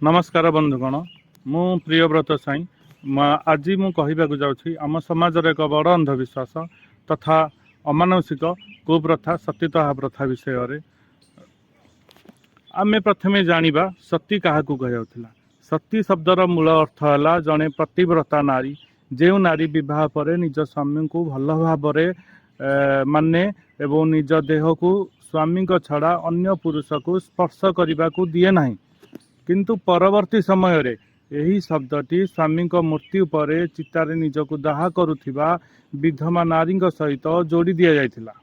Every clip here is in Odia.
ନମସ୍କାର ବନ୍ଧୁଗଣ, ମୁଁ ପ୍ରିୟବ୍ରତ ସ୍ୱାଇଁ। ଆଜି ମୁଁ କହିବାକୁ ଯାଉଛି ଆମ ସମାଜର ଏକ ବଡ଼ ଅନ୍ଧବିଶ୍ୱାସ ତଥା ଅମାନୁଷିକ କୁପ୍ରଥା ସତୀଦାହ ପ୍ରଥା ବିଷୟରେ। ଆମେ ପ୍ରଥମେ ଜାଣିବା ସତୀ କାହାକୁ କୁହାଯାଉଥିଲା। ସତୀ ଶବ୍ଦର ମୂଳ ଅର୍ଥ ହେଲା ଜଣେ ପତିବ୍ରତା ନାରୀ, ଯେଉଁ ନାରୀ ବିବାହ ପରେ ନିଜ ସ୍ୱାମୀଙ୍କୁ ଭଲ ଭାବରେ ମାନେ ଏବଂ ନିଜ ଦେହକୁ ସ୍ୱାମୀଙ୍କ ଛଡ଼ା ଅନ୍ୟ ପୁରୁଷକୁ ସ୍ପର୍ଶ କରିବାକୁ ଦିଏ ନାହିଁ। କିନ୍ତୁ ପରବର୍ତ୍ତୀ ସମୟରେ ଏହି ଶବ୍ଦଟି ସ୍ୱାମୀଙ୍କ ମୃତ୍ୟୁ ପରେ ଚିତାରେ ନିଜକୁ ଦାହ କରୁଥିବା ବିଧବା ନାରୀଙ୍କ ସହିତ ଯୋଡ଼ି ଦିଆଯାଇଥିଲା।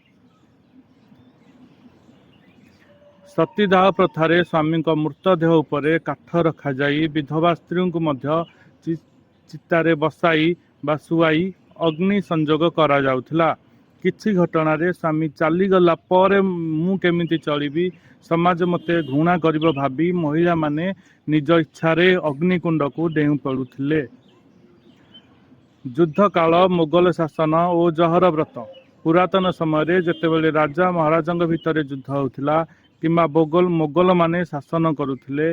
ସତୀଦାହ ପ୍ରଥାରେ ସ୍ୱାମୀଙ୍କ ମୃତଦେହ ଉପରେ କାଠ ରଖାଯାଇ ବିଧବା ସ୍ତ୍ରୀଙ୍କୁ ମଧ୍ୟ ଚିତାରେ ବସାଇ ବା ଶୁଆଇ ଅଗ୍ନି ସଂଯୋଗ କରାଯାଉଥିଲା। କିଛି ଘଟଣାରେ ସ୍ୱାମୀ ଚାଲିଗଲା ପରେ ମୁଁ କେମିତି ଚଳିବି, ସମାଜ ମୋତେ ଘୃଣା କରିବ ଭାବି ମହିଳାମାନେ ନିଜ ଇଚ୍ଛାରେ ଅଗ୍ନିକୁଣ୍ଡକୁ ଡେଇଁ ପଡୁଥିଲେ। ଯୁଦ୍ଧକାଳ, ମୋଗଲ ଶାସନ ଓ ଜହର ବ୍ରତ। ପୁରାତନ ସମୟରେ ଯେତେବେଳେ ରାଜା ମହାରାଜାଙ୍କ ଭିତରେ ଯୁଦ୍ଧ ହେଉଥିଲା କିମ୍ବା ମୋଗଲମାନେ ଶାସନ କରୁଥିଲେ,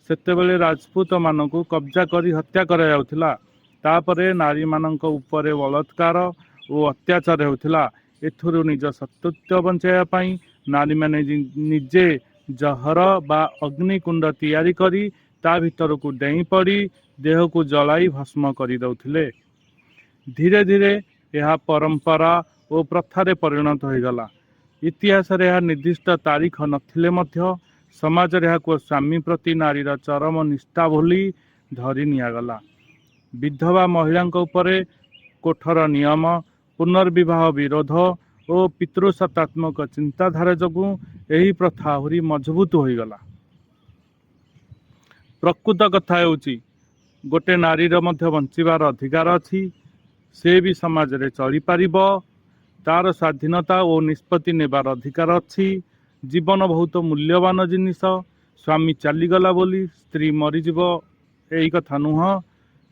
ସେତେବେଳେ ରାଜପୁତମାନଙ୍କୁ କବ୍ଜା କରି ହତ୍ୟା କରାଯାଉଥିଲା। ତାପରେ ନାରୀମାନଙ୍କ ଉପରେ ବଳାତ୍କାର ଓ ଅତ୍ୟାଚାର ହେଉଥିଲା। ଏଥିରୁ ନିଜ ସତୀତ୍ୱ ବଞ୍ଚାଇବା ପାଇଁ ନାରୀମାନେ ନିଜେ ଜହର ବା ଅଗ୍ନିକୁଣ୍ଡ ତିଆରି କରି ତା ଭିତରକୁ ଡେଇଁ ପଡ଼ି ଦେହକୁ ଜଳାଇ ଭସ୍ମ କରିଦେଉଥିଲେ। ଧୀରେ ଧୀରେ ଏହା ପରମ୍ପରା ଓ ପ୍ରଥାରେ ପରିଣତ ହୋଇଗଲା। ଇତିହାସରେ ଏହା ନିର୍ଦ୍ଦିଷ୍ଟ ତାରିଖ ନଥିଲେ ମଧ୍ୟ ସମାଜରେ ଏହାକୁ ସ୍ୱାମୀ ପ୍ରତି ନାରୀର ଚରମ ନିଷ୍ଠା ବୋଲି ଧରି ନିଆଗଲା। ବିଧବା ମହିଳାଙ୍କ ଉପରେ କୋଠର ନିୟମ, ପୁନର୍ବିବାହ ବିରୋଧ ଓ ପିତୃସତ୍ତାତ୍ମକ ଚିନ୍ତାଧାରା ଯୋଗୁଁ ଏହି ପ୍ରଥା ଆହୁରି ମଜବୁତ ହୋଇଗଲା। ପ୍ରକୃତ କଥା ହେଉଛି, ଗୋଟେ ନାରୀର ମଧ୍ୟ ବଞ୍ଚିବାର ଅଧିକାର ଅଛି। ସେ ବି ସମାଜରେ ଚଳିପାରିବ। ତାର ସ୍ୱାଧୀନତା ଓ ନିଷ୍ପତ୍ତି ନେବାର ଅଧିକାର ଅଛି। ଜୀବନ ବହୁତ ମୂଲ୍ୟବାନ ଜିନିଷ। ସ୍ୱାମୀ ଚାଲିଗଲା ବୋଲି ସ୍ତ୍ରୀ ମରିଯିବ, ଏଇ କଥା ନୁହଁ।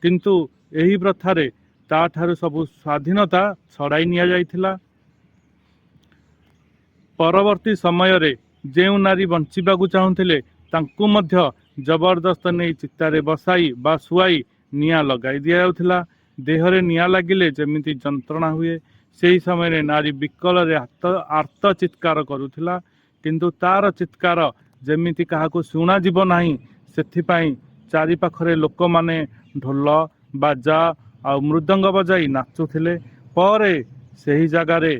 କିନ୍ତୁ ଏହି ପ୍ରଥାରେ ତାଠାରୁ ସବୁ ସ୍ୱାଧୀନତା ଛଡ଼ାଇ ନିଆଯାଇଥିଲା। ପରବର୍ତ୍ତୀ ସମୟରେ ଯେଉଁ ନାରୀ ବଞ୍ଚିବାକୁ ଚାହୁଁଥିଲେ, ତାଙ୍କୁ ମଧ୍ୟ ଜବରଦସ୍ତ ନେଇ ଚିତାରେ ବସାଇ ବା ଶୁଆଇ ନିଆଁ ଲଗାଇ ଦିଆଯାଉଥିଲା। ଦେହରେ ନିଆଁ ଲାଗିଲେ ଯେମିତି ଯନ୍ତ୍ରଣା ହୁଏ, ସେହି ସମୟରେ ନାରୀ ବିକଳରେ ଆର୍ତ୍ତ ଚିତ୍କାର କରୁଥିଲା। କିନ୍ତୁ ତାର ଚିତ୍କାର ଯେମିତି କାହାକୁ ଶୁଣାଯିବ ନାହିଁ, ସେଥିପାଇଁ ଚାରିପାଖରେ ଲୋକମାନେ ଢୋଲ, ବାଜା ଆଉ ମୃଦଙ୍ଗ ବଜାଇ ନାଚୁଥିଲେ। ପରେ ସେହି ଜାଗାରେ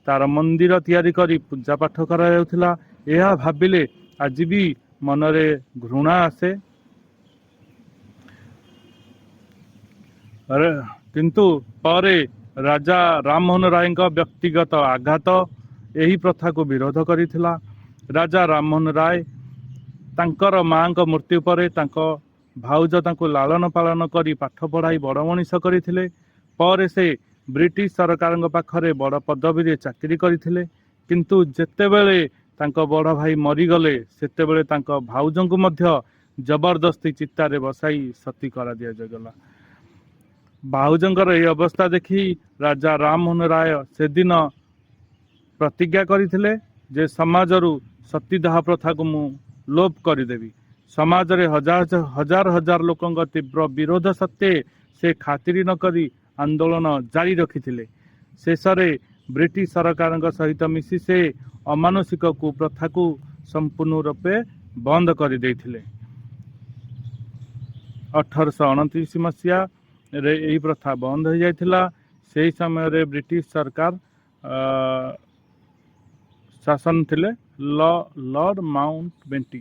ତାର ମନ୍ଦିର ତିଆରି କରି ପୂଜା ପାଠ କରାଯାଉଥିଲା। ଏହା ଭାବିଲେ ଆଜି ବି ମନରେ ଘୃଣା ଆସେ। କିନ୍ତୁ ପରେ ରାଜା ରାମମୋହନ ରାୟଙ୍କ ବ୍ୟକ୍ତିଗତ ଆଘାତ ଏହି ପ୍ରଥାକୁ ବିରୋଧ କରିଥିଲା। ରାଜା ରାମମୋହନ ରାୟ ତାଙ୍କର ମାଙ୍କ ମୃତ୍ୟୁ ପରେ ତାଙ୍କ ଭାଉଜ ତାଙ୍କୁ ଲାଳନ ପାଳନ କରି ପାଠ ପଢ଼ାଇ ବଡ଼ ମଣିଷ କରିଥିଲେ। ପରେ ସେ ବ୍ରିଟିଶ ସରକାରଙ୍କ ପାଖରେ ବଡ଼ ପଦବୀରେ ଚାକିରି କରିଥିଲେ। କିନ୍ତୁ ଯେତେବେଳେ ତାଙ୍କ ବଡ଼ ଭାଇ ମରିଗଲେ, ସେତେବେଳେ ତାଙ୍କ ଭାଉଜଙ୍କୁ ମଧ୍ୟ ଜବରଦସ୍ତି ଚିତାରେ ବସାଇ ସତୀ କରାଦିଆଯାଇଗଲା। ଭାଉଜଙ୍କର ଏହି ଅବସ୍ଥା ଦେଖି ରାଜା ରାମମୋହନ ରାୟ ସେଦିନ ପ୍ରତିଜ୍ଞା କରିଥିଲେ ଯେ ସମାଜରୁ ସତୀଦାହ ପ୍ରଥାକୁ ମୁଁ ଲୋପ କରିଦେବି। ସମାଜରେ ହଜାର ହଜାର ହଜାର ଲୋକଙ୍କ ତୀବ୍ର ବିରୋଧ ସତ୍ତ୍ୱେ ସେ ଖାତିରି ନକରି ଆନ୍ଦୋଳନ ଜାରି ରଖିଥିଲେ। ଶେଷରେ ବ୍ରିଟିଶ ସରକାରଙ୍କ ସହିତ ମିଶି ସେ ଅମାନୁଷିକ କୁପ୍ରଥାକୁ ସମ୍ପୂର୍ଣ୍ଣ ରୂପେ ବନ୍ଦ କରିଦେଇଥିଲେ। 1829 ମସିହାରେ ଏହି ପ୍ରଥା ବନ୍ଦ ହୋଇଯାଇଥିଲା। ସେହି ସମୟରେ ବ୍ରିଟିଶ ସରକାର ଶାସନ ଥିଲେ ଲର୍ଡ ମାଉଣ୍ଟ ବେଣ୍ଟି।